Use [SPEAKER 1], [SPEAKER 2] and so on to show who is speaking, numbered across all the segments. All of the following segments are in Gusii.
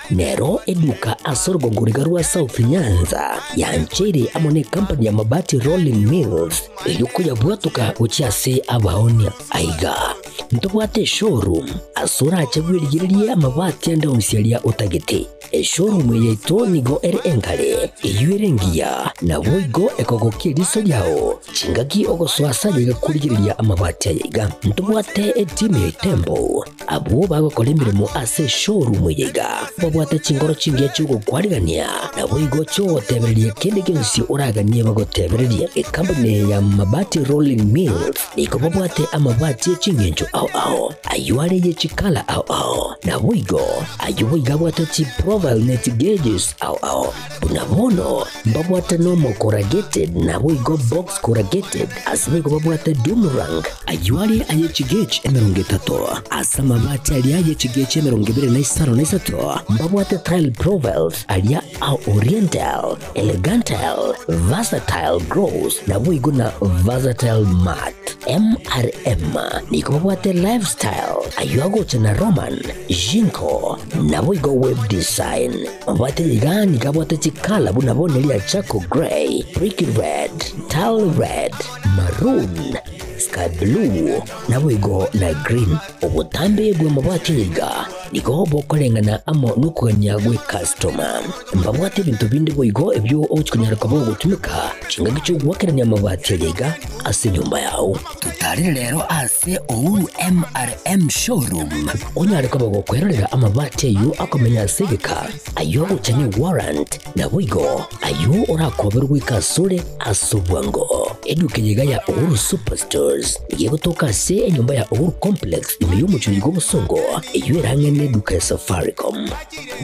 [SPEAKER 1] Nero eduka ase orogongo riga rwa South Nyanza yancheire amo necompany ya Mabati Rolling Mills eyio koyabwatoka gochia ase abaonia. Aiga ntobwate eshowroom ase orache bwerigererie amabati ande onsi aria otagete. Eshowroom eye yaito nigo ere engare, eyio ere engiya, naboigo ekogokia eriso riao chingaki ogosoa ase aye iga korigereria amabati aya iga. Ntobwate etimu ya Itembo Abwo bagokora emeremo ase eshowroom eye iga babwate chinkoro chingiya chi'ogokwarigania, naboigo chi'ogotebereria kende gionsi oraganie bagotebererie. Ekampuni eye ya Mabati Rolling Mills nigo babwate amabati e ching'encho ao ao, ayio are ye chikala ao ao, naboigo ayio boigo abwate chiprofile ne chigauges ao ao. Buna bono mbabwate nomo corrugated naboigo box corrugated, ase boigo babwate doom rank, ayio are aye chigauge 30, ase amabati aria aye chigauge 25, mbabwate tile profiles aria a oriental, elegantile, versatile gloss naboigo na versatile matte. MRM nigo babwate lifestyle, ayio agocha na Roman, Jinko, naboigo web design. Mabwate iga nigo abwate chikala buna bono eria charcoal grey, brick red, tile red, maroon, sky blue, naboigo na green. Obotambe bw'amabwate aya iga nigo bokoreng'ana amo nokogania gw'ecustoma. Mbabwate ebinto binde boigo ebio ogochia konyara koba ogotumeka chingaki chi'ogoakerania amabati aya iga ase enyomba yao. Totarire rero ase Uhuru MRM Showroom onyare koba gokwerorera amabati ayio akomenya ase egeka, ayio agocha ne warrant, naboigo ayio orakoberwe goika asore ase obwango. Eduka eye iga ya Uhuru Superstores nigo egotoka ase enyomba ya Uhuru Complex ime y'omochie oiga obosongo, eyio ere ang'e neduka ya Safaricom.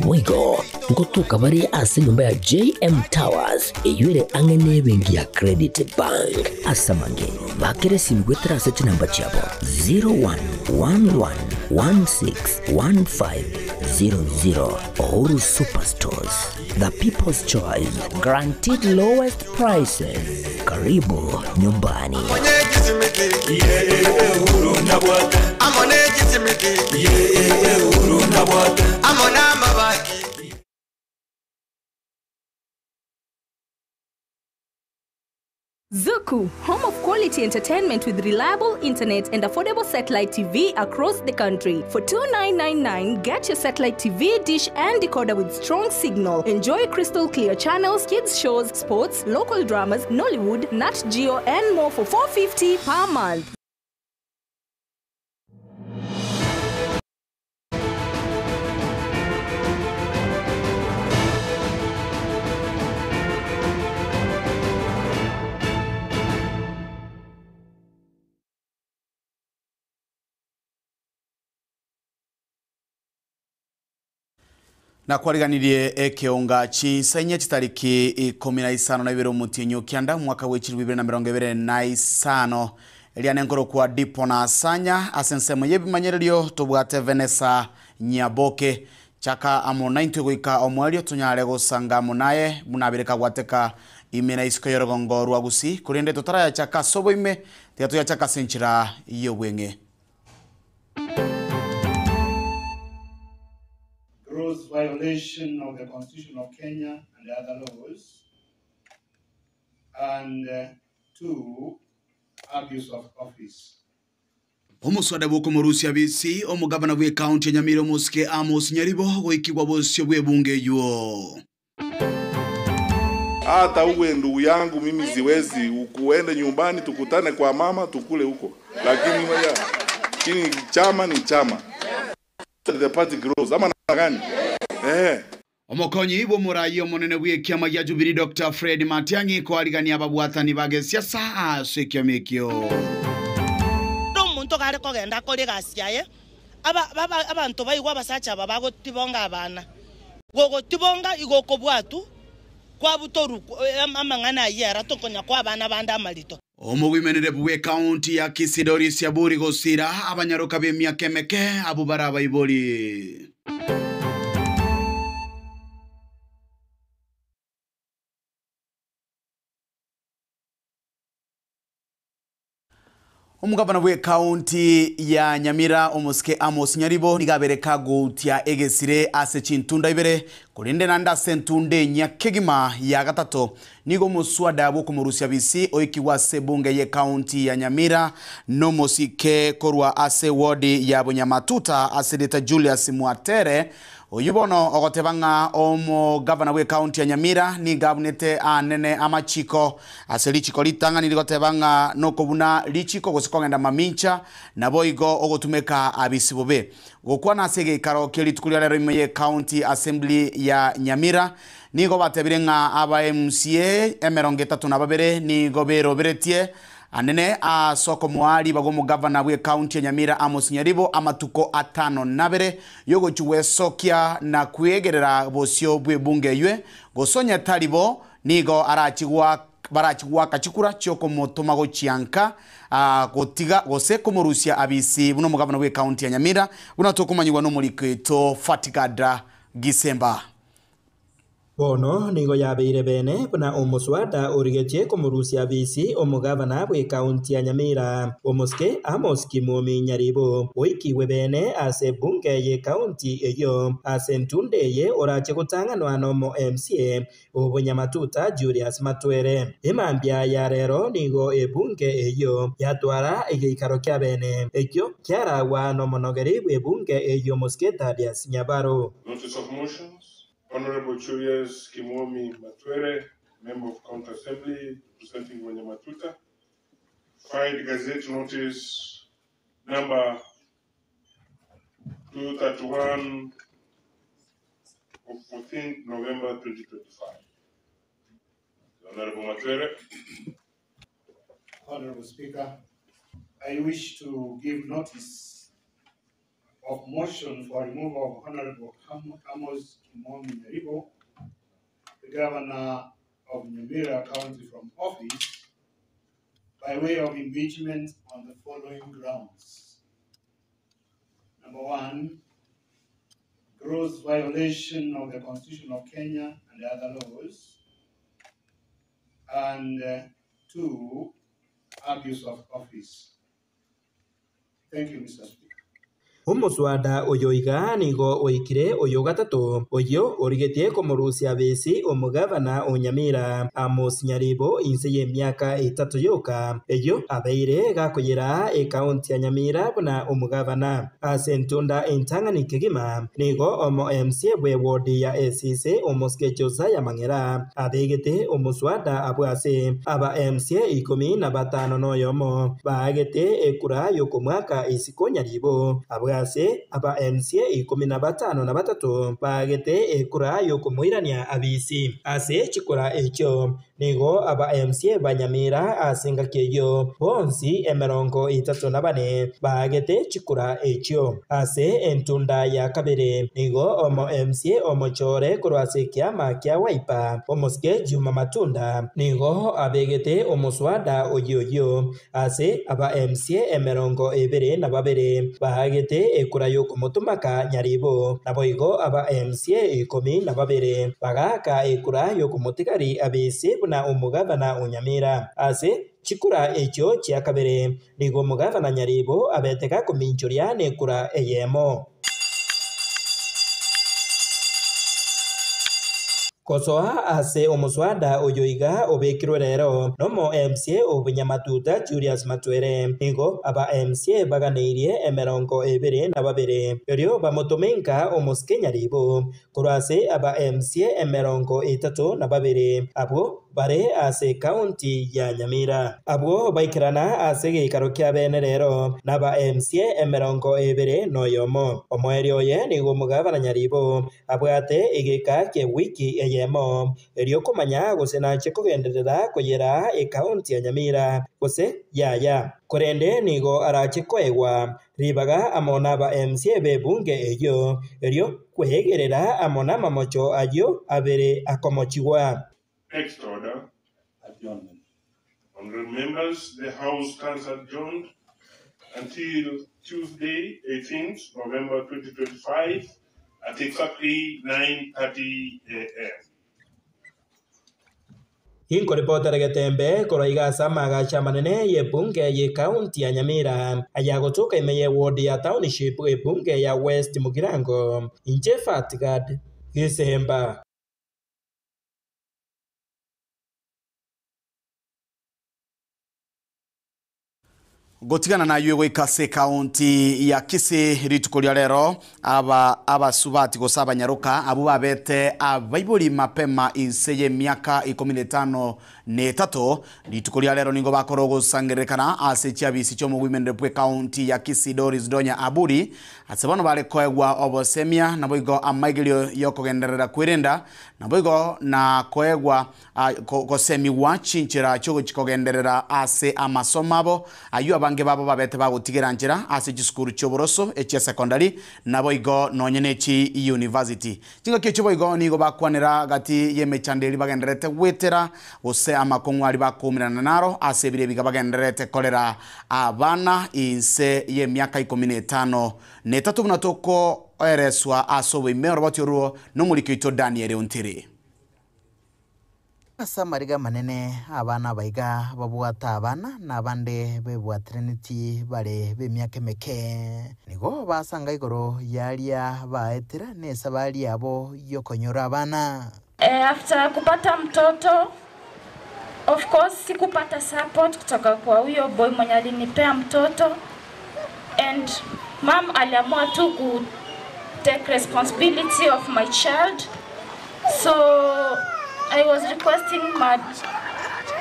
[SPEAKER 1] Boigo ngotoka bare ase enyomba ya JM Towers eyio ere ang'e nebenki ya Credit Bank. Ase amange, bakera esimi goetera ase chinamba chiabo 0111161500. Uhuru Superstores, the people's choice, guaranteed lowest prices. Karibu nyumbani.
[SPEAKER 2] Zuku, home of quality entertainment with reliable internet and affordable satellite TV across the country. For 2999, get your satellite TV, dish and decoder with strong signal. Enjoy crystal clear channels, kids shows, sports, local dramas, Nollywood, Nat Geo and more for 450 per month.
[SPEAKER 3] Nakwariganirie ekeonga chinsa inye chitariki 15 omotienyi o kianda omwaka bwe 2025 eria nenkorokwa Dipo na Asanya ase ensemo y'ebimanyererio tobwate Vanessa Nyaboke chaka amo naintwe goika omoerio tonyare gosanga amo naye buna abere kagwateka ime na isiko y'orogongo rwa Gusii korende totarayachaka ase oboime tiga toyachaka ase enchera y'obweng'e.
[SPEAKER 4] Gross violation of the Constitution of Kenya and other laws, and 2, abuse of office.
[SPEAKER 3] Omoswada bw'okomorusia bisi omogabana bw'ekaunti ya Nyamira omosike Amos Nyaribo goikigwa bosio bw'ebunge eywo.
[SPEAKER 5] Hata uwe ndugu yangu mimi siwezi ukuende nyumbani tukutane kwa mama tukule huko, lakini lakini chama ni chama, the party grows ama na gani eh.
[SPEAKER 3] Omokonyi bw'omorayi omonene bw'ekiama gia Jubilee Dr. Fred Matiang'i koarigania ababwatani ba gesiasa ase ekiama ekio.
[SPEAKER 6] Omonto gare kogenda akore egasi yaye, abanto baigwe abasacha aba bagotibonga abana. Gogotibonga igo okobwatwa kwabutorwa amang'ana ayio ero tokonya koa abana bande amarito.
[SPEAKER 3] Omogwimenere bw'ekaunti ya Kisii Doris Aburi gosira abanyaroka b'emiaka emeke abwo bare abaibori. Omogabana bw'ekaunti ya Nyamira omosike Amos Nyaribo nigo abere kagoutia egesire ase chintunda ibere, korende naende ase entunda enyia kegima ya gatato nigo omoswada bw'okomorusia bisi oikigwe ase ebunge y'ekaunti ya Nyamira nomosike korwa ase ewodi ya Bunyamatuta ase erieta Julius Mwatere. Oyio bono ogoteba ng'a omogavana bw'ekaunti ya Nyamira nigo abunete aanene amachiko ase richiko ritang'ani rigoteba ng'a nokobuna richiko gose kogenda mamincha, naboigo ogotumeka abisi bobe. Gokwana ase egeikaro kie rituko ria rero ime y'Ecounty Assembly ya Nyamira, nigo batebire ng'a aba MCA 32 nigo beroberetie anene ase okomoa ribaga omogavana bw'ecounty ya Nyamira Amos Nyaribo amatuko 52 yogochia gwesokia na kwegerera bosio bw'ebunge eywe, gose onye tari bo, nigo arachigwa barachie goaka chikura chi'okomotoma gochia nka, gotiga gose komorusia abisi buna omogavana bw'ecounty ya Nyamira, buna tokomanyigwa nomoriki oito Fatigada Gisemba.
[SPEAKER 7] Bono nigo yabeire bene buna omoswada origetie komorusia abisi omogavana bw'ekaunti ya Nyamira, omosike Amos Kimumi Nyaribo, oikigwe bene ase ebunge y'ekaunti eyio ase entunda eye orache gotang'anwa nomo MCA Obonyamatuta Julius Matwere. Emambia ya rero nigo ebunge eyio yatwara egeikaro kia bene, ekio kiaragwa nomonogeri bw'ebunge eyio omosike Thaddeus Nyabaro.
[SPEAKER 5] Notice of motions, Honorable Julius Kimwomi Matwere, Member of County Assembly representing Wanyamatuta, filed Gazette Notice number 231 of 14 November 2025. Honorable Matwere.
[SPEAKER 4] Honorable Speaker, I wish to give notice of motion for removal of Honorable Amos Kimomi Nyaribo, the Governor of Nyamira County, from office by way of impeachment on the following grounds. Number one, gross violation of the Constitution of Kenya and other laws. And two, abuse of office. Thank you, Mr. Speaker.
[SPEAKER 7] Omoswada oyo iga nigo oikire oyo gatato, oyio origetie komorusia besi omogavana o Nyamira Amos Nyaribo inse y'emiaka etato yoka eyio abeire gakoyera ekaunti ya Nyamira buna omogavana. Ase entunda entang'ani kegima nigo omo MCA bw'ewodi ya Esise omosike Josiah Mang'era abegete omoswada abwo ase aba MCA 51 baagete ekura y'okomwaka isiko Nyaribo abwo ase aba MCA 53 baagete ekura y'okomoirania abisi. Ase chikura echio nigo aba MCA ba Nyamira ase engaki eyio bonsi 34 baagete chikura echio. Ase entunda ya kabere nigo omo MCA omochore korwa ase ekiama kia Wiper omosike Juma Matunda nigo abegete omoswada oyio oyio ase aba MCA 22 baagete ekura y'okomotumaka Nyaribo, naboigo aba MCA 12 bagaaka ekura y'okomotigari abisi buna omogavana o Nyamira. Ase chikura echio chia kabere nigo omogavana Nyaribo abeteka kominchoria nekura eyemo. Kosoa ase omoswada oyo iga obekirwe rero nomo MCA obunyamatuta Julius Matwere nigo aba MCA baganeirie 22 erio bamotomenka omosike Nyaribo korwa ase aba MCA 32 abwo bare ase kaunti ya Nyamira. Abwo baikerana ase egeikaro kia bene rero naba MCA 21. Omoerio oye nigo omogavana Nyaribo abwate egeka kia wiki eyemo erio komanya gose nache kogenderera koyera ekaunti ya Nyamira gose yaya. Korende nigo arache koegwa ribaga amo naba MCA b'ebunge eyio erio kwegerera amo n'amamocho ayio abere akomochigwa.
[SPEAKER 5] Next order.
[SPEAKER 4] Adjournment.
[SPEAKER 5] Honorable members, the House stands adjourned until Tuesday, 18th November 2025 at exactly 9:30 a.m.
[SPEAKER 7] Inkoripotera Getembe korwa iga ase amaagacho amanene y'ebunge y'ecounty ya Nyamira, ayagotoka ime y'eward ya Township ebunge ya West Mugirango, inche Fatgad Gisemba.
[SPEAKER 3] Gotigana naywe goika ase ekaunti ya Kisii rituko ria rero, aba abasubati gose abanyaroka abwo babete abaibori mapema inse y'emiaka 15 na etato, rituko ria rero nigo bakora ogosangererekana ase chiabisi chi'omogwimenere bwa ekaunti ya Kisii Doris Donya Aburi, ase bono bare koegwa obosemia naboigo amaigerio yokogenderera kwerenda naboigo na koegwa gosemiwa chinchera chiogochikogenderera ase amasomo abo aywo abange babo babete bagotigera nchera ase chisukuru chioboroso echia secondary naboigo nonye na echi university. Chingaki echi boigo nigo bakwanera gati y'emechando eri bagendererete gwetera gose amakong'u ari bakumirana naro ase ebire ebiga bagendererete korera abana inse y'emiaka 15 na etato buna tokoereswa ase oboime oroboti orwo nomoriko oito Daniel Ontiri.
[SPEAKER 8] Ase amariga amanene abana abaiga babwate abana na abande bebwatiraneti bare b'emiaka emeke nigo basanga igoro yaria baetera na esabari yabo yokonyora abana.
[SPEAKER 9] After kupata mtoto, of course sikupata support kutoka kwa huyo boy mwenye alinipea mtoto, and mom aliamua tu ku take responsibility of my child. So I was requesting my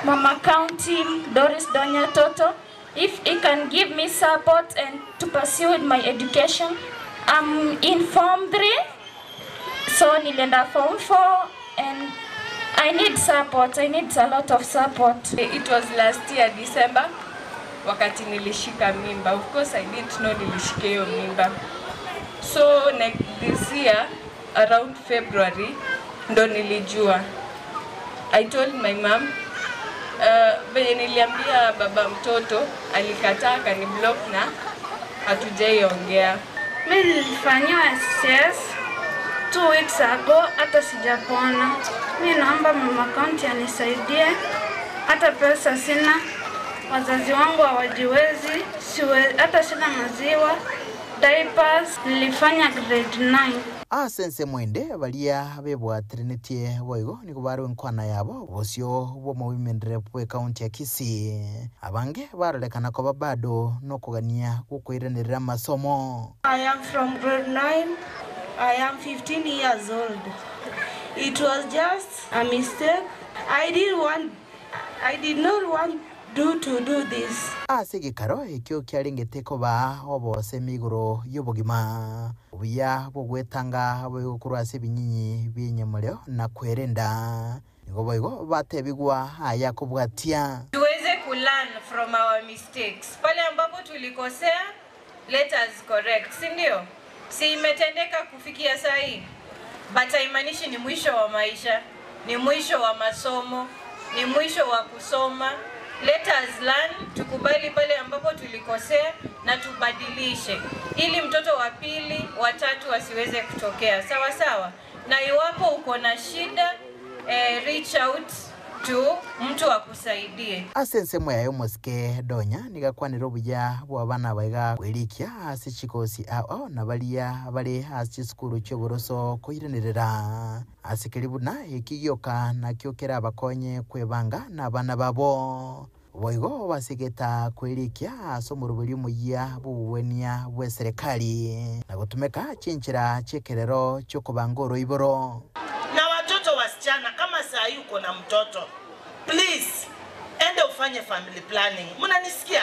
[SPEAKER 9] Mama County Doris Donya Toto if he can give me support and to pursue my education. I'm in Form 3, so nilienda Form 4 and I need support. I need a lot of support.
[SPEAKER 10] It was last year December wakati nilishika mimba. Of course I didn't know nilishika hiyo mimba. So like this year around February ndo nilijua. I told my mom, venye niliambia baba mtoto alikataa akaniblock na hatujaiongea.
[SPEAKER 9] Mi nilifanyiwa CS 2 weeks ago, hata sijapona. Mi naomba mama county anisaidie, hata pesa sina, wazazi wangu hawajiwezi, siwe, hata sina maziwa, diapers. Nilifanya grade 9.
[SPEAKER 8] Ase ensemo ende baria bebwatirenetie boigo nigo barwe enkwana yabo bosio bwa omobimendere bwa ekaunti ya Kisii abange barorekana koba bado nokogania gokoiranerera amasomo.
[SPEAKER 11] I am from grade 9. I am 15 years old. It was just a mistake. I did not want do to do this.
[SPEAKER 8] Ase egekaro ekio kiarengete koba obosemi igoro y'obogima obuya bogwetanga boigo ase ebinyinyi bienyamoreo na kwerenda nigo boigo batebigwa aya kobwatia.
[SPEAKER 10] Tuweze kulearn from our mistakes. Pale ambapo tulikosea, let us correct, si ndio? Si imetendeka kufikia saa hii, but haimaanishi ni mwisho wa maisha, ni mwisho wa masomo, ni mwisho wa kusoma. Let us learn, tukubali pale ambapo tulikosea na tubadilishe, ili mtoto wa pili, wa tatu asiweze kutokea. Sawa sawa. Na iwapo uko na shida, reach out to mtu akusaidie.
[SPEAKER 8] Ase ensemo yaye omosike Donya nigakwanera obuya bwa abana baiga kwerikia ase chikosi ao na baria bare ase chisukuru chioboroso koiranerera ase keri buna eki gioka nakio kera abakonye kwebanga na abana babo boigo basigeta kwerikia ase omoroberi omoyia bobobwania bwa eserekari na gotumeka chinchera chiekerero chiokobanga oroiboro.
[SPEAKER 6] Na watoto wasichana, kama saa hii uko na mtoto, please ende ufanye family planning. Mnanisikia?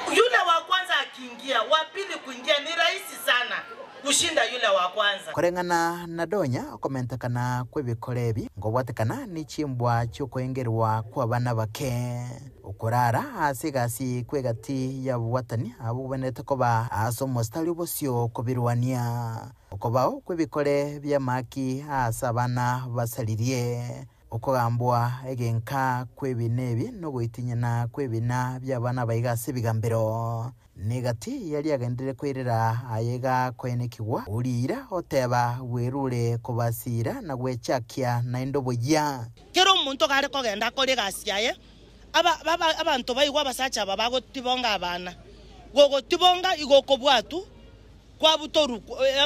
[SPEAKER 6] Yule wa kwanza akiingia, wa pili kuingia ni rahisi sana kushinda yule wa kwanza.
[SPEAKER 8] Koreng'ana na Donya okomentekana kwa ebikora ebi ngobwatekana ni chimbwa chiokoengerwa kwa abana bake okorara ase egasi kwa egati ya bobwatani abo bobenete koba ase omositari obosio kobirwania okobao kwa ebikore bia maki ase abana basaririe okogambwa egenka kwa ebina ebi nogoitinyana kwa ebina bia abana baiga ase ebigambero. Negati yaria agenderere koirera aye iga koenekigwa, oriira oteba bwerure kobasiira na gwechakia naende oboyia.
[SPEAKER 6] Kera omonto iga are kogenda akore egasi yaye, aba aba abanto baigwe abasacha aba bagotibonga abana. Gogotibonga igo okobwatwa, kwabutorwa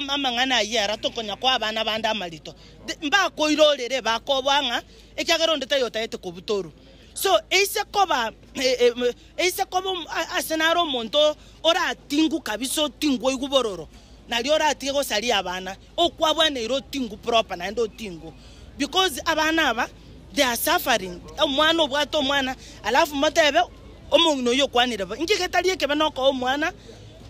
[SPEAKER 6] amang'ana ayio ere tokonya koa abana bande amarito. Mbakoirorere bakoboa ng'a ekiagera onde taiyo otagete kobutorwa. So eise koba eise koba ase naro omonto oratingwe kabisa otingwe oigwe bororo, nario oratige gosaria abana, okwabwaneire otingwe proper naende otingwe. Because abana aba they are suffering, omwana obwate omwana alafu motebe omong'ina oyio okwanire bo, inki getari ekebe nokoa omwana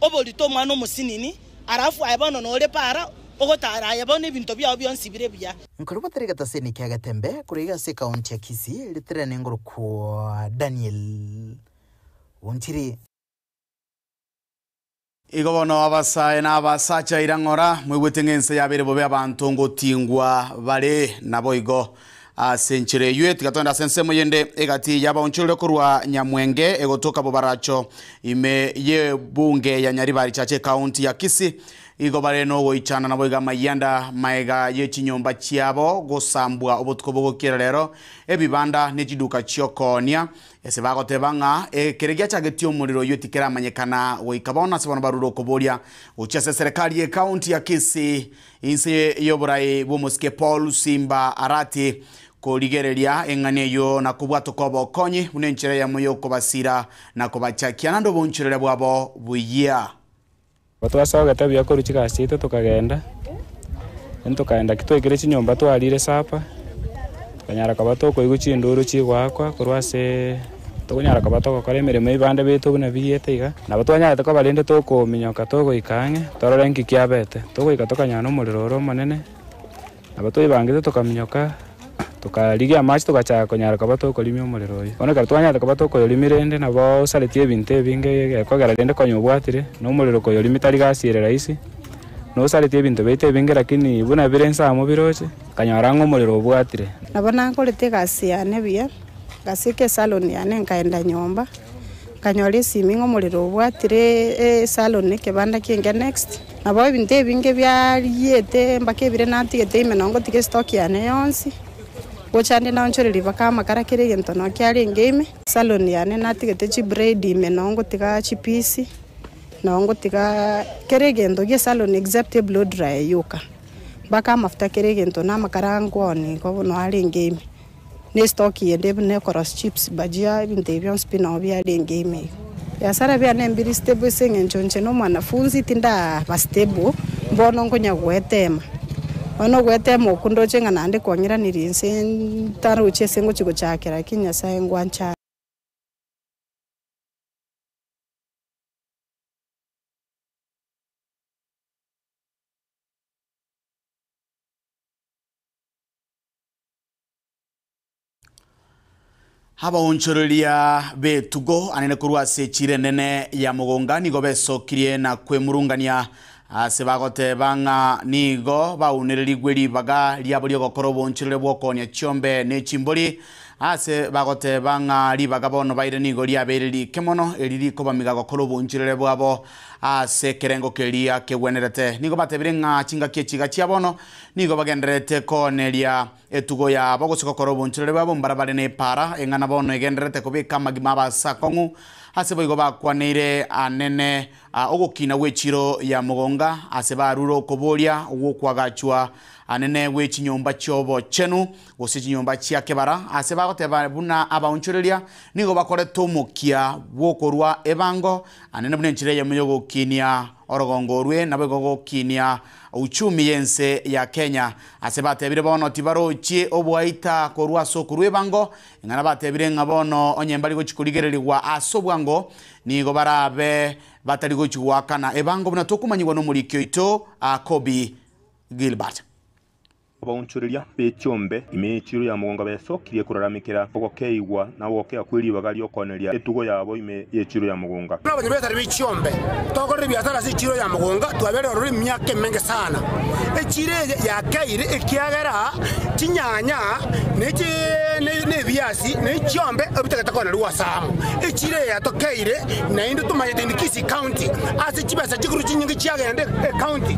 [SPEAKER 6] oborito omwana omosinini, alafu aye bono nore para ogotara aye bono ebinto biao bionsi bire buya.
[SPEAKER 8] Nkorwa batari getaseni kia Getembe korwa iga ase ekaunti ya Kisii, ritirane ngorokwa Daniel Ontiri.
[SPEAKER 3] Igo bono abasae na abasacha ira ng'ora, moigwete ng'a ense yabeire bobe abanto ngotingwa bare. Naboigo ase enchera eyio, tiga togende ase ensemo yende egati y'abaonchorire korwa Nyamwenge egotoka Bobaracho ime y'ebunge ya Nyaribari Chache ekaunti ya Kisii. Igo bare nogoichana naboigo amayianda maega ye chinyomba chiabo gosambwa obotuko bogokiera rero, ebibanda ne chiduka chi'okoonia. Ase bagoteba ng'a ekere giachagetie omorero oyio tikeramanyekana goika bono ase bono barure okoboria gochia ase eserekari y'ecounty ya Kisii inse y'oborai bw'omosike Paul Simba Arati korigereria eng'ana eyio na kobwatoka obokonyi buna enchera eyemo y'okobasira na kobachakia naende obonchoreria bwabo buya.
[SPEAKER 12] Twasogete buya korwa chigasi chiaito tokagenda, tokagenda ki twaikire chinyomba twarire supper, tokanyara koba tokoigwa chinduru chigoakwa korwa aseee tokonyara koba togokora emeremo ebibanda biaito buna biyete iga. Nabo twanyarete koba rende tokominyoka togoika ang'e, torore nki kiabete, togoika tokanyora na omorero ore omonene. Nabo twaibangete tokaminyoka, tokarigia amache togachaka konyara koba tokorimia omorero oyio. Bono ekero twanyarete koba tokoyorimia rende nabo osaretie ebinto ebinge gekogera rende konya obwatire, na omorero koyorimia tari gasi ere rahisi, nosaretie ebinto biaito ebinge lakini buna bire inse amo biroche, nkanyora ng'a omorero obwatire.
[SPEAKER 13] Nabo nakorete egasi yane buya, ngasieka esalon yane nkaenda nyomba. Nkanyora esimi ng'a omorero obwatire esalon ekebanda ki'enke next. Nabo ebinto ebinge biariete mpaka ebire natigete ime nonye ngotiga estock yane yonsi, gocha nde naonchoreria mpaka amakara kera egento nonye kiarenge ime. Esalon yane natigete chibraid ime nonye ngotiga chipisi, nonye ngotiga kera egento gia esalon except eblow dryer yoka. Mpaka amafuta kera egento na amakara nkoonia igo nonye arenge ime. Ne stock yende buna ekorosia chips, bhajia, ebinto ebi bionsi pi nao biarenge ime igo. Biasara biane mbiri stable ase eng'encho inche na omwanafunzi tindaba stable, mbono nkonya goetema. Bono ogoetema okwo ndoche ng'a naende kwang'iranirie inse ntarochi ase ngochia gochakera lakini Nyasaye ngwanchare.
[SPEAKER 3] Abaonchoreria b'etugo anene korwa ase echiro enene ya Mogonga nigo besokirie na kwemurungania ase bagoteba ng'a nigo baunererigwe ribaga riabo ri'ogokora oboonchoreria bw'okoonia chiombe ne chimbori ase bagoteba ng'a ribaga bono baire nigo riabeire rike mono eri rikobamiga gokora oboonchoreria bwabo ase ekerengo keria kegwenerete. Nigo batebire ng'a chingaki echiga chia bono nigo bagendererete kooneria Etugo yabo gose gokora obonchoreri bwabo mbarabare nepaara, eng'ana bono egendererete kobeka amagima abo ase akong'u. Ase boigo bakwaneire anene ogokina gw'echiro ya mogonga, ase barure okoboria gw'okoagachwa anene gwe chinyomba chi'obochenu, gose chinyomba chia kebara, ase bagoteba buna abaonchoreria nigo bakorete omokia bw'okorua ebango anene buna enchera eyemo y'ogokinia orogongo orwe, naboigo gokinia uchumi y'ense ya Kenya. Ase batebire bono tibarochie oboaita korwa ase okorua ebango, ing'ana batebire ng'a bono onye mbari gochia korigererigwa ase obwango, nigo barabe batari gochia goakana ebango buna tokomanyigwa nomoriki oito Kobi Gilbert.
[SPEAKER 14] Abaonchoreria be chiombe ime y'echiro ya mogonga besokirie koraramekera ogokeigwa na ogokea kwe ribaga ri'okooneria etugo yabo ime y'echiro ya mogonga.
[SPEAKER 15] Buna abanyabiasara be chiombe, tokorera ebiasara ase echiro ya mogonga, twabeire ororo emiaka emenge sana. Echiro eye yakeire ekiagera chinyanya ne ebiasi ne chiombe ebitagete koonerigwa ase amo. Echiro eye yatokeire naende tomanyete inde Kisii County ase chibesa chikorwa chinyinge chiagenda ecounty.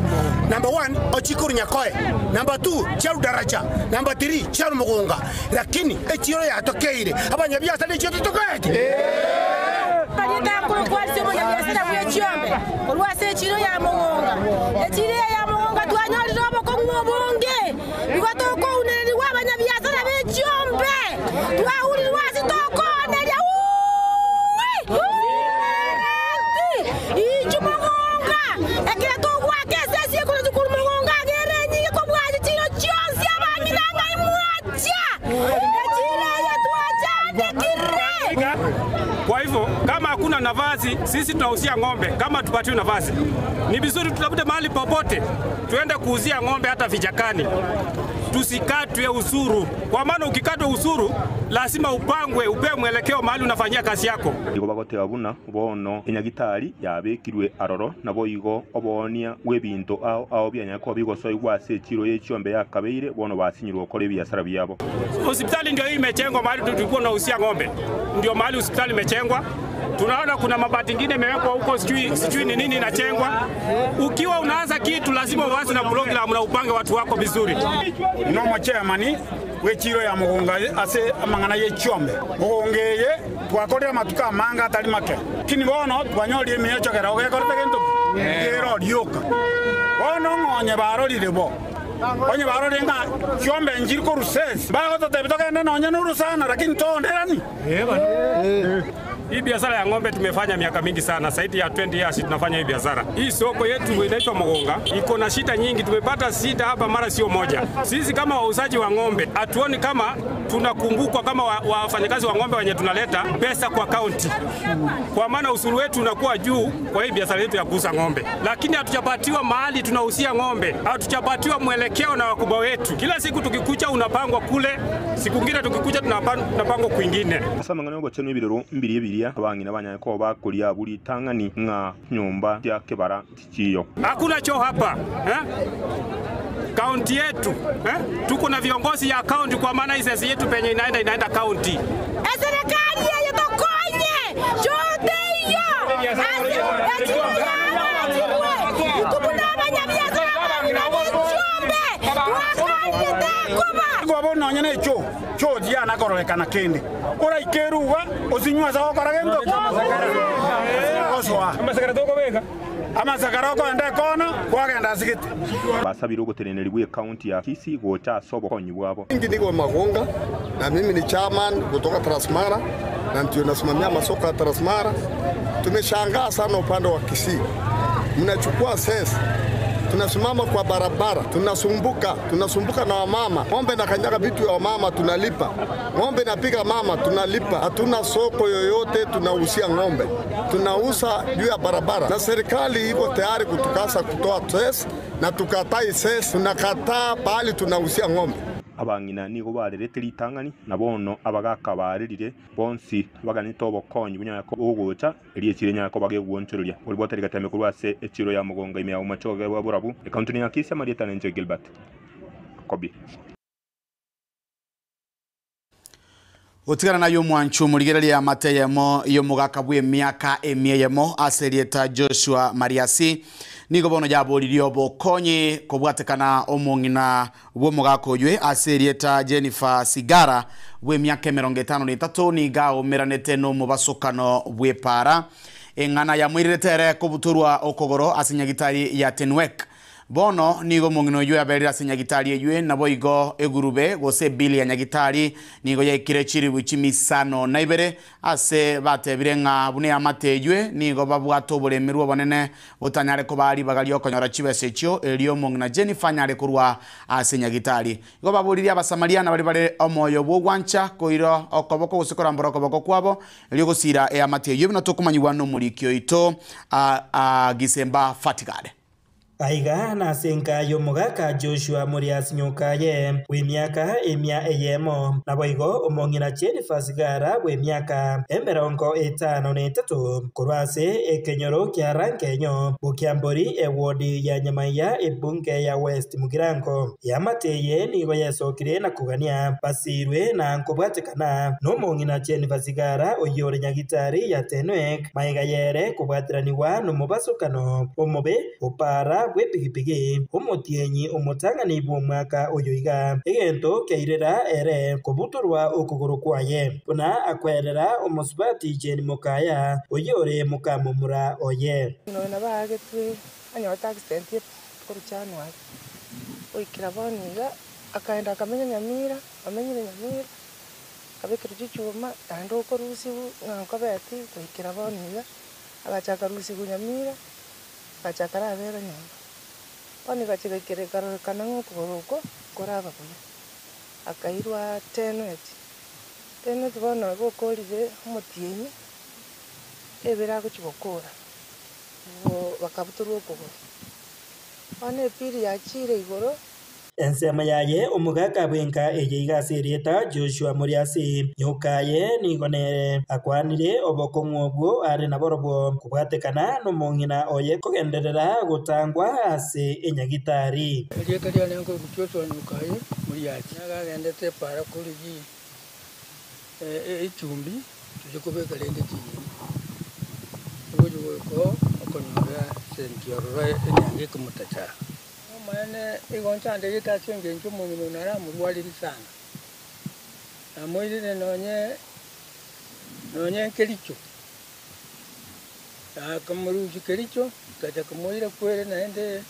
[SPEAKER 15] Number one, ochikorwa Nyakoe. Number two, chiarwa Daraja. Number three, chiarwa Mugunga. Lakini echiro yatokeire abanyabiasara echio titokoete.
[SPEAKER 16] Ritango kwarisia omonyabiasara bw'echiombe korwa ase echiro ya Mogonga. Echiro eye ya Mogonga twanyorire obokong'u obonge, igo tokounererigwa abanyabiasara b'echiombe, twaurirwe ase tokooneria wuuui! Inchu Mogonga, ekero togoaka esesi ekorwa korwa Mogonga agere enyinge kobua chichiro chionsi abang'ina ng'ai mwachia, echiro eye twachandekire.
[SPEAKER 17] Kwa hivyo kama hakuna nafasi, sisi tunauzia ng'ombe. Kama tupatiwe nafasi, ni vizuri tutafute mahali popote tuende kuuzia ng'ombe, hata vichakani, tusikatwe usuru, kwa maana ukikatwa usuru lazima upangwe, upewe mwelekeo mahali unafanyia kazi yako.
[SPEAKER 14] Igo bagoteba buna bono enyagitari yabekirwe aroro, naboigo oboonia bw'ebinto ao ao bianyare koba bigosoigwa ase echiro ye chiombe yakabeire, bono basinyirwe gokora ebiasara biabo.
[SPEAKER 17] Hospitali ndio hii imejengwa mahali tulikuwa tunauzia ng'ombe, ndio mahali hospitali imejengwa. Tunaona kuna mabati ingine imewekwa huko, sijui sijui ni nini inajengwa. Ukiwa unaanza kitu lazima uanze na program na upange watu wako vizuri.
[SPEAKER 4] Nomo chairman w'echiro ya Mugunga ase amang'ana ye chiombe Mugunga eye twakorire amatuko amange atari make lakini bono twanyorire emiochokera ogekorete gento kero rioka bono ng'onye barorire bo onye barorire ng'a chiombe nchiri korwa sense bagototebia togende nonye na orosana lakini toonderani.
[SPEAKER 17] Hii biashara ya ng'ombe tumefanya miaka mingi sana, zaidi ya 20 years tunafanya hii biashara. Hii soko yetu inaitwa Mogonga iko na shida nyingi, tumepata shida hapa mara sio moja. Sisi kama wauzaji wa ng'ombe hatuoni kama tunakumbukwa kama wafanyakazi wa ng'ombe wenye tunaleta pesa kwa kaunti, kwa maana usuru wetu unakuwa juu kwa hii biashara yetu ya kuuza ng'ombe, lakini hatujapatiwa mahali tunauzia ng'ombe, hatujapatiwa mwelekeo na wakubwa wetu. Kila siku tukikucha unapangwa kule, siku ngine tukikucha tunapangwa kwingine.
[SPEAKER 14] Ase amang'ana y'ogochenu ebirero mbiria ebiria, abang'ina banyare koba bakoria abwo ritang'ani ng'a nyomba chia kebara tichiyo.
[SPEAKER 17] Hakuna choo hapa eh? Kaunti yetu eh? Tuko na viongozi ya kaunti, kwa maana hii sesi yetu penye inaenda inaenda kaunti.
[SPEAKER 16] Eserikali eye tokonye chote iyo
[SPEAKER 4] Igo bono nonye na echo choo chiana kororekana kende oraike eruga osinywe ase gokora gento gosoa amasakara okoenda ekona kwagenda ase gete.
[SPEAKER 14] Basabire ogoteneneri bw'ekaunti ya Kisii gocha ase obokonyi bwabo.
[SPEAKER 18] Mingi niko Magonga na mimi ni chairman kutoka Transmara na ndio nasimamia masoko ya Transmara. Tumeshangaa sana upande wa Kisii, mnachukua sesa, tunasimama kwa barabara, tunasumbuka, tunasumbuka na wamama. Ng'ombe na kanyaga vitu ya wamama tunalipa, ng'ombe napiga mama tunalipa. Hatuna soko yoyote, tunausia ng'ombe, tunauza juu ya barabara, na serikali iko tayari kutukasa kutoa sesa na tukatai sesa, tunakataa pahali tunausia ng'ombe.
[SPEAKER 14] Abang'ina nigo barerete ritang'ani, na bono abagaka barerire bonsi baganete obokonyi bunyare koba ogocha, erio echiro enyare koba gegwonchoreria. Oribwate rigateme korwa ase echiro ya mogonga ime ya omochoge bwa borabu, ekaunti ya Kisii, amarieta nenche Gilbert Kobi.
[SPEAKER 3] Gotigana naye omwancho omorigereria amate eyemo y'omogaka bw'emiaka emia eyemo ase erieta Joshua Mariasi nigo bono yaboririe obokonyi kobwatekana omong'ina bw'omogaka oywe ase erieta Jennifer Sigara bw'emiaka emerongo etano na etato niga aomeranete n'omobasokano bw'epara eng'ana yamoirerete ere kobutorwa okogoro ase nyagitari ya Tenwek. Bono nigo omong'ina oyio aberire ase nyagitari eywe naboigo egurube gose ebili ya nyagitari nigo yaikire chiribu chimisano na ibere ase batebire ng'a buna eamate eywe nigo babwate oboremerwa obonene botanyare koba ribaga riokonyora chibesa echio erio omong'ina Jennifer anyare korwa ase nyagitari. Igo baboririe abasamariana bari bare omoyo bw'ogwancha koira okoboko gose korambora okoboko kwabo erio gosira eamate eywe buna tokomanyigwa n'omoriki oito Gisemba Fatigade.
[SPEAKER 7] Aiga nase enka y'omogaka Joshua Murias Nyokaye, bw'emiaka emia eyemo, naboigo omong'ina Jennifer Sigara bw'emiaka emerongo etano na etato, korwa ase ekenyoro kia Rangenyo, Bokiambori, ewodi ya Nyamaiya, ebunge ya West Mugirango. Eamate eye nigo yesokire na kogania basirwe na nkobwatekana nomong'ina Jennifer Sigara oyio ore nyagitari ya Tenwek, Magega y'ere kobwatiranigwa nomobasokano omobe opaara bw'epigipigi, omotienyi omotang'ani bw'omwaka oyo iga, egento kiairera ere kobutorwa okogoro kwaye, buna akwerera omosubati Jane Mokaya, oyio ore mokamomura oye.
[SPEAKER 19] Nonya nabaagetwe anyorete accident korwa January, goikera bono iga, akaenda akamenya Nyamira, amenyire Nyamira. Akabekerwa chichuma, naende okorusigwa ng'a nkobeti goikera bono iga, agacha akarusigwa nyamira, agacha akarabera nyomba. Bono egachia goikera ekarorekana ng'a okogoro oko nkoraba buya, akairwa tenweti, tenweti bono igo okorire omotienyi, ebere agochia gokora, bakabutorwa okogoro. Bono epili yachiire igoro.
[SPEAKER 7] Ensemo yaye omogaka bw'enka eye iga ase erieta Joshua Moriasi, nyokaye nigo nere akwanire obokong'u obwo are naborobwo kobwatekana nomong'ina oye kogenderera gotangwa ase enyagitari.
[SPEAKER 20] Erieta riane nkorokwa Joshua Nyokaye Moriasi. Nigo agendete epaara korigia echumbi tochie kobeka rende chinyeni, ogochia goika oo okonyora esenti ororo enyange ekomotacha. Omonene igo nchandegete ase engencho omong'ina one aramorwarerie sana, namoirire nonye nonye nkericho, nakamorusia kericho, nkacha komoira kwere naende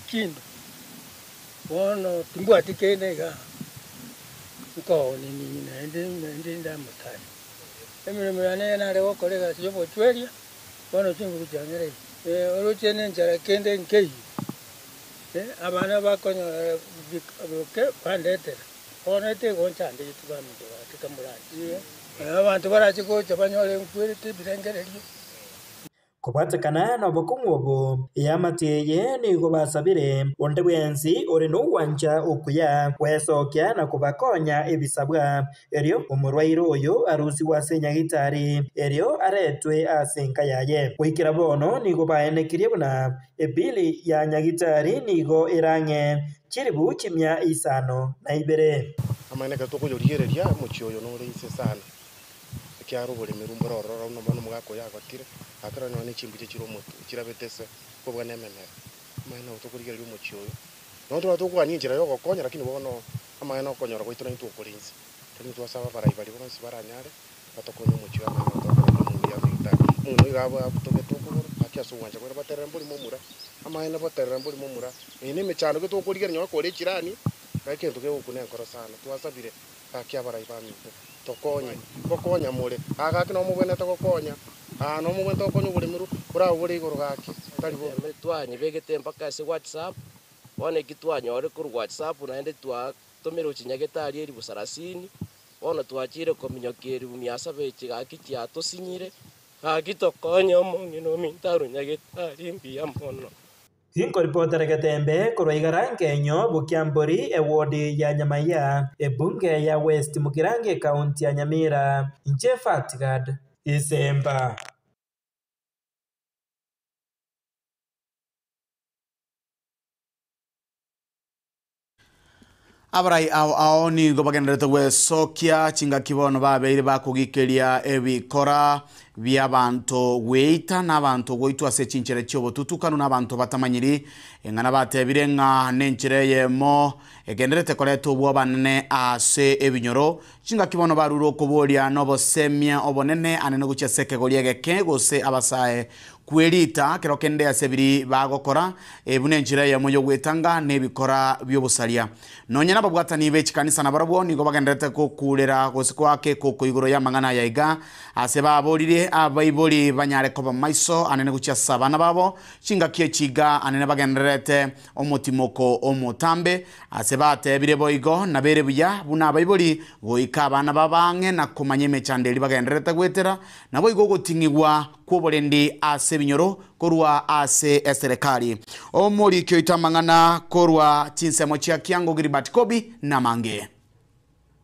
[SPEAKER 20] kindu, bono timbwati kende igaa, nkooni naende naende ndamotari. Emeremo yane nare gokora egasi ya obochweria. Bono chinguru chiang'ereire, oroche nenchara kende nkeiyo, abana bakonyora boke bandetera, bono etegonchandegeti baminto gaki kamoranche. Abanto barache gocha banyore nkwerete ebirengererio.
[SPEAKER 7] Kobwatekana nobokong'u obo, eamate eye nigo basabire onde bwensi ore nogwancha okuya gwesokia na kobakonya ebisabwa Erio omorwaire oyo arusigwe ase nyagitari, erio aretwe ase enka yaye. Goikera bono nigo baenekirie buna ebili ya nyagitari nigo erang'e chilifu chimia isano na ibere.
[SPEAKER 21] Amang'ana ekero tokoyorigereria, omochie oyo nore inse sana, ekiagera oboremeru mbore ororo buna bono omogaka oyo agotire, gaki rero nonya ne chimbuche chire omotwe, chirabete ase kobua na ememera. Amang'ana nabo tokorigereria omochie oyo, Nonya toraba tokwania enchera y'ogokonya, lakini bono amang'ana okonyora gwaito naintwe okore inse. Lakini twasaba abarai baria bonsi baranyare batokonye omochie oyo amang'ana tokore nomuya ase egetari. Omong'ina oyo iga abwatogete okogoro gaki ase ogwancha kwaye baterere mbori momura, amaene boterere mbori momura. Eye nemechando ki tokorigereria nonya kore echirani, gaki egento kegokuna enkoro sana. Twasabire gaki abarai baminto tokonye, ngokonya more, aa gaki nabo mobwenerete gokonya, aa nabo mobwenerete gokonya oboremerwa borabe bore igoro gaki, tari bo.
[SPEAKER 22] Twanyebegete mpaka ase WhatsApp, bono eki twanyorire korwa WhatsApp naende twatomirwe chinyagetari elifu sarasini, bono twachire kominyokia elifu mia saba echi gaki chiatosinyire, gaki tokonye omong'ina ominto arwe nyagetari mbuya mono.
[SPEAKER 7] Tinkoripotera getembe korwa igara nkenyo Bukiambori eward ya Nyamaiya, ebunge ya West Mugirango ekaunti ya Nyamira. Inche Fatgad Isemba.
[SPEAKER 3] Abarai ao ao nigo bagendererete gwesokia chingaki bono babeire bakogikeria ebikora bi'abanto gweita na abanto goitwa ase chinchera chi'obotutukanu na abanto batamanyiri. Eng'ana batebire ng'a nenchera eyemo egendererete koreta obwobanene ase ebinyoro. Chingaki bono barure okoboria nobosemia obonene anene gochia ase ekegori egeke gose abasae Kwerita kero kende ase ebiri bagokora, buna enchera eyemo y'ogwetanga nebikora bi'obosaria. Nonya nababwatani be chikanisa nabarabwo nigo bagendererete gokuurera gose koaka ekoko igoro y'amang'ana aya iga, ase baboririe abaibori banyare koba maiso anene gochia ase abana babo, chingaki echi iga anene bagendererete omotimoko omotambe, ase batebire boigo nabere buya buna abaibori goika abana babo ang'e na komanya emechando eria bagendererete goetera, naboigo ogoting'igwa. kw'oborendi ase ebinyoro korwa ase eserekari. Omoriki oito amang'ana korwa chinsemo chia Kiango Gilbert Kobi namange.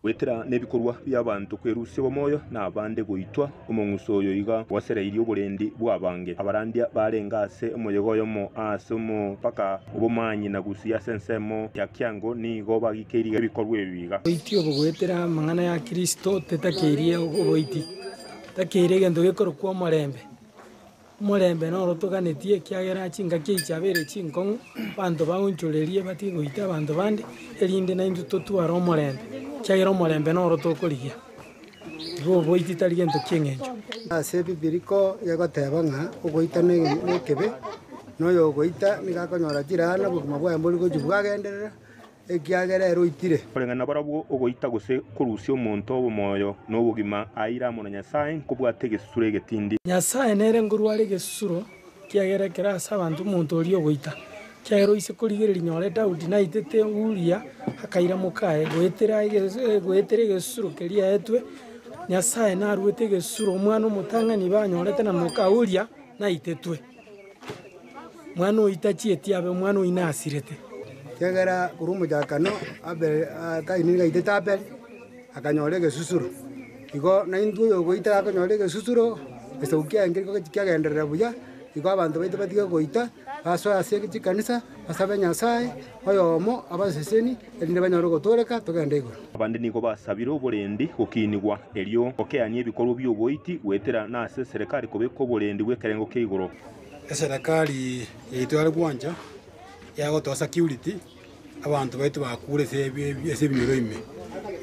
[SPEAKER 14] Goetera nebikorwa bi'abanto kwerusia obomoyo na abande goitwa, omong'uso oyo iga gwasereirie oborendi bw'abange. Abarandia barenge ase omoyega oyomo ase omopaka obomanyi na Gusii ase ensemo ya Kiango nigo bagikeirie ebikorwa ebi iga.
[SPEAKER 1] Oboiti obo goetera amang'ana ya Kristo tetakeirie oboiti, takeire egento gekorokwa omorembe. Omorembe noro toganetie, ekiagera chingaki echi chiabeire chinkong'u, abanto baonchorerie batige goita abanto bande, erinde naintwe totware omorembe, ekiagera omorembe noro tokorigia. Igo oboiti tari gento ki'eng'encho.
[SPEAKER 2] Ase Ebibiliko egoteba ng'a ogoita nekebe, na oyogoita nigo akonyora chirana, obogima bwaye mbori gochia bwagenderera, ekiagera ere oitire.
[SPEAKER 14] Koreng'ana nabarabwo ogoita gose korusia omonto obomoyo na obogima aire amo na Nyasae nkobwate egesusuro egetindi.
[SPEAKER 1] Nyasae nere nkorware egesusuro, ekiagera ekero ase abanto omonto oria ogoita, ekiagera oise korigereria nyore Daudi naitete Uria akaira mokaye, goetera goetera egesusuro keria aetwe, Nyasae naruete egesusuro omwana omotang'ani banyorete na moka Uria naitetwe. Mwana oyio tachieti abe omwana oyio nasirete.
[SPEAKER 2] Ekiagera korwa omochakano Abel Kaini nigo aitete Abel, akanyora egesusuro. Igo naintwe oyogoita akonyora egesusuro, egesaku kiaye nkeriko kiagenderera buya, igo abanto baito batige goita, basoe ase chikanisa, basabe Nyasaye oyomo abaseseni, erinde banyore ogotooreka togende igoro.
[SPEAKER 14] Abande nigo basabire oborendi gokinigwa, erio gokeania ebikorwa bi'oboiti goetera nase eserekari kobeka oborendi bw'ekerengo kia igoro.
[SPEAKER 3] Eserekari yaito yare gwancha yagotoa security abanto baito bakure ase ase ebinyoro ime.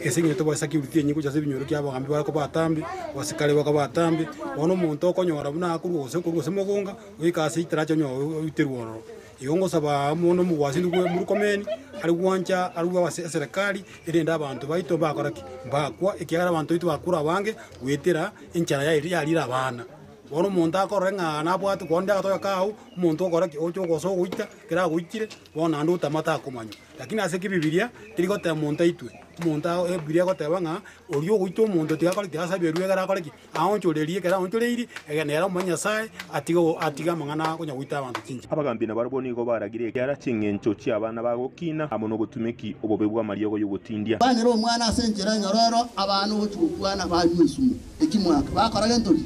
[SPEAKER 3] Ase eng'encho tobwate security enyinge gochia ase ebinyoro ekiagera abagambi bakoba atambe, abasikari bakoba atambe, bono omonto okonyora buna akorwa gose korwa gose mogonga, goika ase etaracha onye oiterwe ororo. Igo ngosaba omonto omogwasi intwe Murkomen are gwancha arue ase eserekari erinde abanto baito mbakora ki? Mbakwa ekiagera abanto baito bakure abange goetera enchara yarire abana. Bono omonto akorore ng'a nabwate konde agatoka kao, omonto okora ki? Ocha ogosa ogoita, ekero agoitire, bono naende otama takomanywa. Lakini ase ekebibiria, teri goteba monto aitwe, omonto ago ebibiria egoteba ng'a oria ogoita omonto tiga akore ki? Tiga asaberwe ekero akore ki? Aonchorerie ekero aonchoreirie, ege nere omonye Nyasaye, atige atige amang'ana akonya goita abanto chinchera.
[SPEAKER 14] Abagambi nabarabwo nigo baragire ekiara ching'encho chi'abana bagokina amo nobotumeki obobe bw'amariogo y'ogotindia.
[SPEAKER 23] Kwanera omwana ase enchera enyororo, abana ogochia gokwana banywe esumo. Eki mwaka bakora gento ki?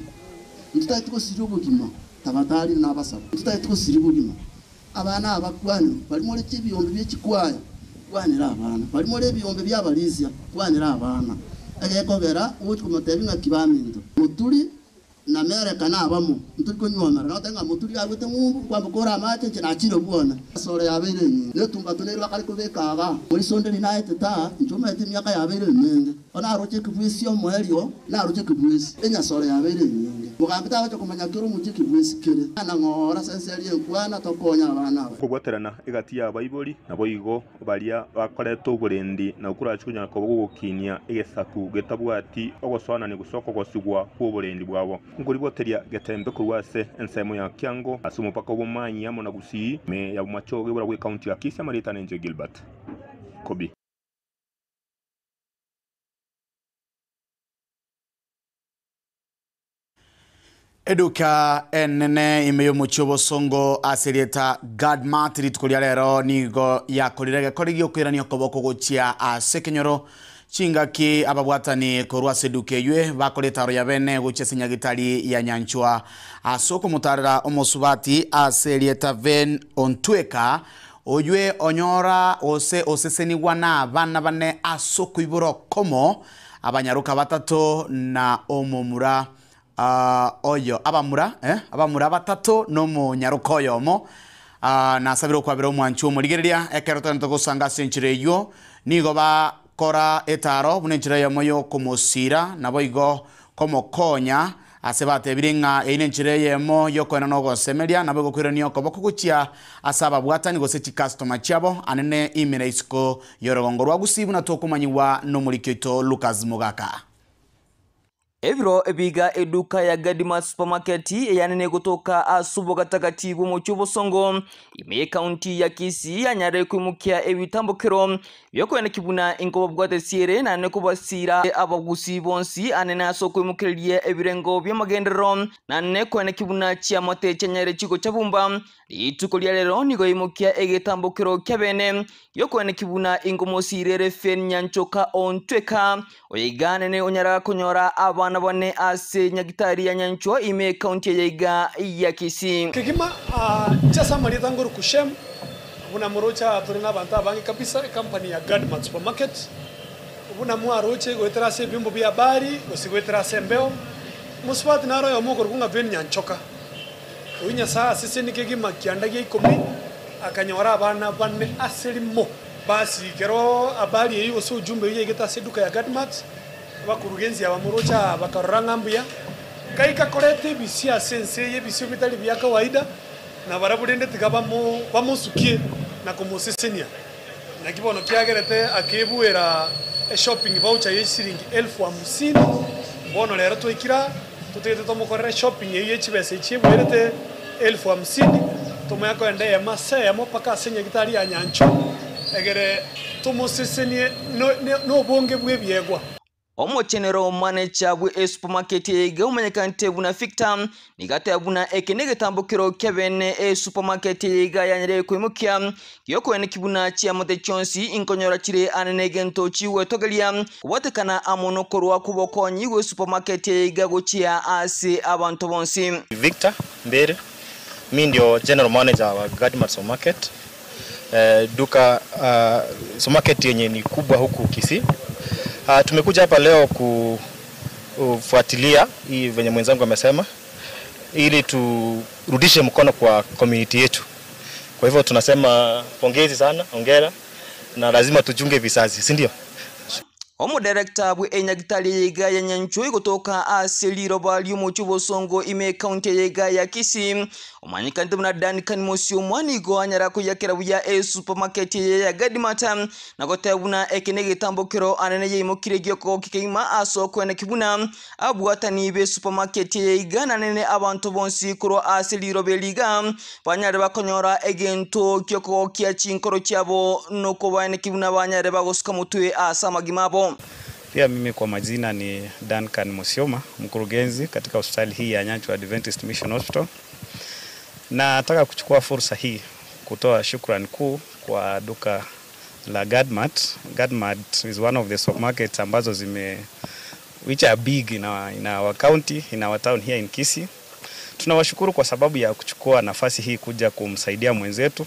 [SPEAKER 23] Ntotagete gosiria obogima, tabatarire nabasabo. Ntotagete gosiria obogima. Abana aba kwanera, baria more chibiombe bie chikwaya, kwanera abana. Baria more ebiombe bi'abarisia, kwanera abana. Egekogera ogochia komotebia ng'aki baminto. Moturi na Meleka nabamo, ntori konyuomera. Nagoteba ng'a moturi agwete ng'umbu, nkwamboka ore amache, inche nachire bwone. Esoro yabeire enyinge, na etumbato nere bakare kobeka aba. Moisonde rinaete taa, inche omanyete emiaka yabeire emenge. Bono naroche ekebuesi omoerio, naroche ekebuesi, enyasore yabeire enyinge. Mogambi tagocha komanya kera omochie ekebuesi kere. Ana ng'ora ase ense eria enkwana, tokonye abana aba.
[SPEAKER 14] Kobwaterana egati y'abaibori, naboigo baria bakoreta oborendi na okorache konyara koba gogokinia egesaku getabwati ogosoanania gose okogosigwa kw'oborendi bwabo. Nkoriboteria getembe korwa ase ensemo ya Kiango ase omopaka o Bomanyi amo na Gusii, ime ya Bomachoge bora bw'Ekaunti ya Kisii amarieta nenche Gilbert Kobi.
[SPEAKER 3] Eduka enene ime y'omochie obosongo ase erieta Gadmart rituko ria rero nigo yakorire egekori giokoirania okoboko gochia ase ekenyoro chingaki ababwatani korwa ase eduka eywe bakora etaro ya bene gochia ase nyagitari ya Nyanchwa ase okomotarera omosubati ase erieta Ven Ontweka oywe onyora gose osesenigwa na abana bane ase okoibora okomo abanyaroka batato na omomura oyo abamura eh, abamura batato na omonyaroka oyomo nasabire okwabera omwanchi omorigereria ekero togende togosanga ase enchera eywo nigo bakora etaro buna enchera eyemo yokomosira naboigo komokonya ase batebire ng'a eyio nenchera eyemo yokoena na ogosemeria naboigo koirania okoboko gochia ase ababwatani gose chicustomer chiabo anene ime na isiko yorogongo rwa Gusii buna tokomanyigwa nomoriki oito Lucas Mogaka.
[SPEAKER 5] Ebiro ebiga eduka ya Gadima Supermarket eyanene egotoka ase obogatagati bw'omochie obosongo ime y'ekaunti ya Kisii yanyare koimokia ebitambokero biokoeneki buna inkobabwate ere naende kobasira abagusii bonsi anene ase okoimokereria ebirengo bi'amagenderero naende koeneki buna chiamate chianyare chigocha bumba. Rituko ria rero nigo yaimokia egetambokero kiabene gi'okoeneki buna inkomosirere Fen Nyanchoka Ontweka oyo iga anene onyaraga konyora abana bane ase nyagitari ya Nyanchwa ime ekaunti eye iga ya Kisii.
[SPEAKER 9] Kegima inche ase amarieta ngoruku Shem, buna moroche aa tore nabanto abange kabisa, ecompany ya Gadmart Supermarket, buna mwaroche goetera ase ebiombo bia habari gose goetera ase embeo, mosubati naro oyomo okorokwa ng'a Ben Nyanchoka. Oyio Nyasae asesenie kegima kianda gia ikomi, akanyora abana bane ase rimo. Basi ekero habari eyio gose ujumbe oyio yaigete ase eduka ya Gadmart, abakurugenzi aba moroche aa bakarora ng'a mbuya, gaika koreta ebisio ase ense eye, ebisio bitari bia kawaida, na barabwo rende tiga bamo bamosukie na komosesenia. Naki bono kiagerete akebuera eshopping voucher ye chisiringi elfu hamsini, bono rero twaikire aa, totagete tomokorere eshopping eyio ye chibesa echi ebuerete elfu hamsini, tomoe akoenda eyemo ase eyemo mpaka ase nyagitari ya Nyanchwa, egere tomosesenie no nobonge bw'ebiegwa.
[SPEAKER 5] Omochenero manecha bwe esupamaketi eye iga omanyekanete buna Victor nigo ateba buna eke negetambokero kiabene esupamaketi eye iga yanyarire koimokia giokoeneki buna chiamate chionsi inkonyora chire ane negento chigwetogeria kobwatekana amo nokorwa kwobokonyi gwe supamaketi eye iga gochia ase abanto bonsi.
[SPEAKER 11] Victor Mbere, Mi ndio general manager wa Gadmart Supermarket. Eh, duka supermarket yenye ni kubwa huku Kisii. Tumekuja hapa leo kufuatilia hii venye mwenzangu amesema ili turudishe mkono kwa community yetu. Kwa hivyo tunasema pongezi sana, hongera na lazima tuchunge vizazi, si ndio?
[SPEAKER 5] Omodirector bwe enyagitari eye iga ya Nyanchwa egotoka ase riroba ri'omochie obosongo ime ekaunti eye iga ya Kisii, omanyekanete buna Duncan Mosiomwa nigo anyara koyakera buya esupermarket eye ya Gadmart na goteba buna eke negetambokero anene yaimokire giokogokia kegima ase okoeneki buna abwatani be supermarket eye iga nanene abanto bonsi korwa ase riroba eri iga banyare bakonyora egento gi'okogokia chinkoro chiabo nokobaeneki buna banyare bagosuka motwe ase amagima abo.
[SPEAKER 12] Pia mimi kwa majina ni Duncan Musioma, mkurugenzi katika hospitali hii ya Nyanchwa Adventist Mission Hospital. Nataka kuchukua fursa hii kutoa shukrani kuu kwa duka la Gadmart. Gadmart is one of the supermarkets ambazo zime which are big in our county, in our town here in Kisii. Tunawashukuru kwa sababu ya kuchukua nafasi hii kuja kumsaidia mwenzetu.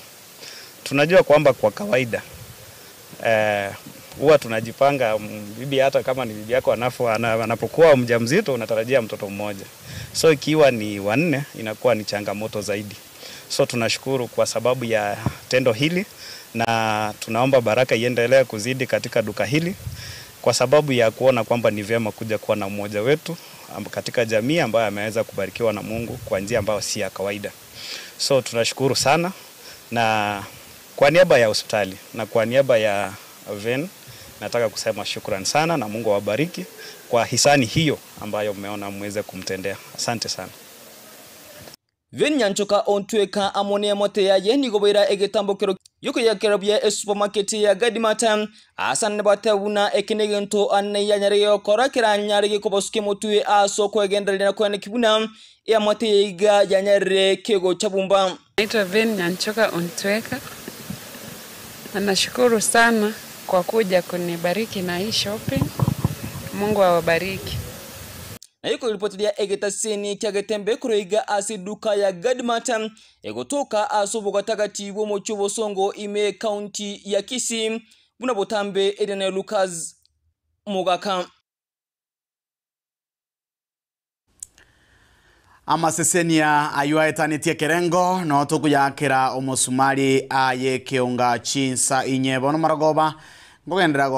[SPEAKER 12] Tunajua kwamba kwa kawaida huwa tunajipanga, bibi hata kama ni bibi yako anapokuwa mjamzito unatarajia mtoto mmoja. So ikiwa ni wanne inakuwa ni changamoto zaidi. So tunashukuru kwa sababu ya tendo hili na tunaomba baraka iendelee kuzidi katika duka hili kwa sababu ya kuona kwamba ni vyema kuja kuwa na mmoja wetu katika jamii ambaye ameweza kubarikiwa na Mungu kwa njia ambayo si ya kawaida. So tunashukuru sana, na kwa niaba ya hospitali na kwa niaba ya Ven nataka kusema shukrani sana na Mungu awabariki kwa hisani hiyo ambayo mmeona mweze kumtendea. Asante sana.
[SPEAKER 5] Ven Nyanchoka ontweka amo neamote yaye nigo boira egetambokero giokoyakera buya esupermarket ya Gadmart ase anene bateba buna eke negento anene yanyare gokora keranyare gekobosukia motwe ase okwegendereria na koeneki buna eamate yaiga yanyarire kegocha bumba.
[SPEAKER 24] Naitwa Ven Nyanchoka Ontweka. Na nashukuru sana kwa kuja kunibariki na hii shopping. Mungu awabariki.
[SPEAKER 5] Naye koripotiria egetaseni kia Getembe korwa iga ase eduka ya Gadmart egotoka ase obogatagati bw'omochie obosongo ime ekaunti ya Kisii buna botambe eria naye Lucas Mogaka.
[SPEAKER 3] Amasesenia ayio aetanetie ekerengo noo tokoyaakera omosumari aye ekeonga chinsa inye. Bono marogoba nkogenderera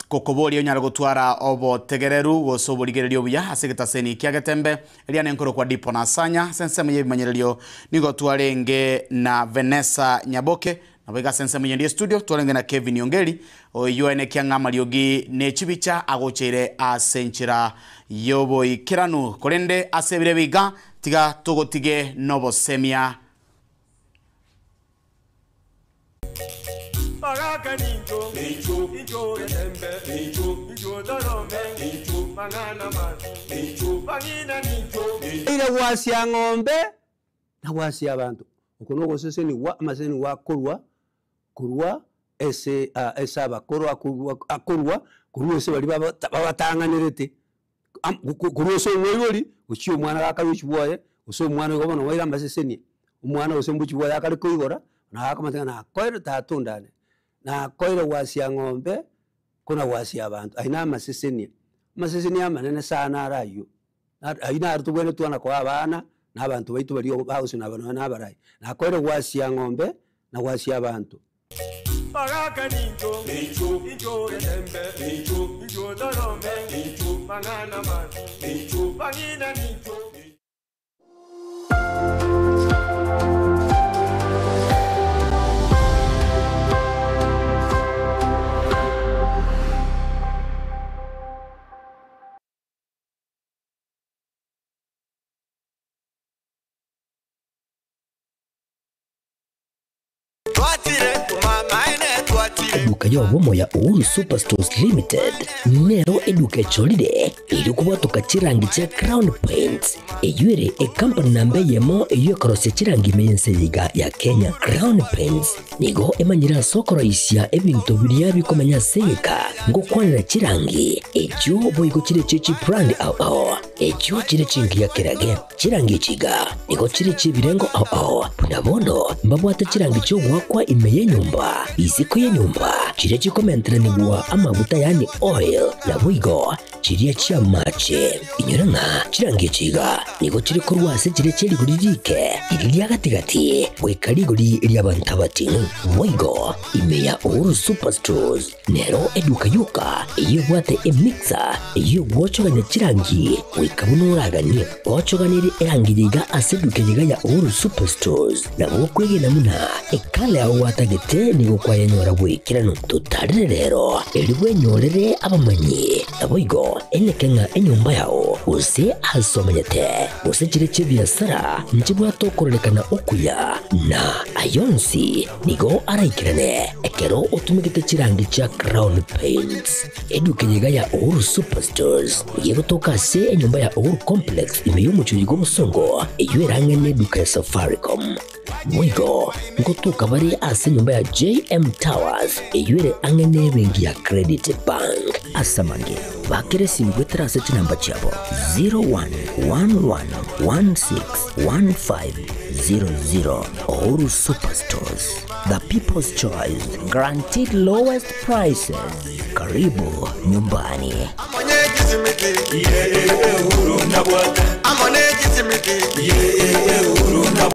[SPEAKER 3] gokoboria onyare gotwara obotegereru gose oborigereria obuya ase egetaseni kia Getembe, eria nenkorokwa Dipo na Asanya. Ase ensemo y'ebimanyererio nigo twarenge na Vanessa Nyaboke. Nabo iga ase ensemo eyende y'estudio twarenge na Kevin Ongeri, oyio aenekia ng'a amariogi ne chibicha agocheire ase enchera y'oboikeranu. Korende ase ebiro ebi iga, tiga togotige nobosemia.
[SPEAKER 6] Eira gwasia ng'ombe na gwasia abanto. Oko nogosesenigwa amasesenigwa akorwa korwa ase ase abakoro akorwa akorwa korwa ase baria baba babatang'anerete am korwa ase omoibori gochia omwana gakare gochia bwoye, gose omwana igo bono oire amasesenia, omwana gose mbochia bwoye akare koigora, na akomanya ng'a nakoeire tata ondane, nakoeire gwasia ng'ombe, kona gwasia abanto, ayio na amasesenia. Amasesenia amanene sana are aywo. Ayio naro tobwenerete twana koa abana, na abanto baito baria bagosina aba nonya na abarai. Nakoeire gwasia ng'ombe, na gwasia abanto.
[SPEAKER 8] Eduka y'obomo ya Uhuru Superstores Limited nero eduka echorire erio kobwatoka chirangi chia Crown Paints eyio ere ekampani namba eyemo eyio ekorosia chirangi ime y'ense eye iga ya Kenya. Crown Paints nigo emanyire ase okoroisia ebinto biria bikomenya ase egeka ngokwanera chirangi echio boigo chire chie chibrand ao ao echio chire chingiya kerage. Chirangi echi iga nigo chire chi'ebirengo ao ao, buna bono mbabwate chirangi chi'ogoakwa ime y'enyomba, isiko y'enyomba, chiria chikomenteranigwa amaguta yaani oil, naboigo chiria chi'amache. Inyora ng'a chirangi echi iga nigo chire korwa ase chiria chie rigori riike, riria ria gati-gati, goika rigori ri'abanto abating'u. Boigo ime ya Uhuru Superstores Nero eduka yoka eyio ebwate emixer eyio egwochogania chirangi goika buna oraganie. Ochoganerie erangi yaiga ase eduka eyeiga ya Uhuru Superstores nabo okwegena buna ekala yao gwatagete nigo kwayenyora bw'ekeranu. Totarere rero erio bwenyorere abamanyi naboigo eneke ng'a enyomba yao gose ase omanyete gose chire chi'ebiasara nchibwate okororekana okuya na ayonsi Nigo araikerane ekero otumegete chirangi chia Crown Paints. Eduka eye iga ya Uhuru Superstores nigo egotoka ase enyomba ya Uhuru Complex ime y'omochie oyo bw'obosongo eyio erang'e neduka ya Safaricom. Boigo ngotoka bare ase enyomba ya JM Towers eyio ere ang'e nebenki ya Credit Bank. Ase amange, bakera esimi goetera ase chinamba chiabo 0111161500. Uhuru Superstores, the people's choice, guaranteed lowest prices. Karibu nyumbani.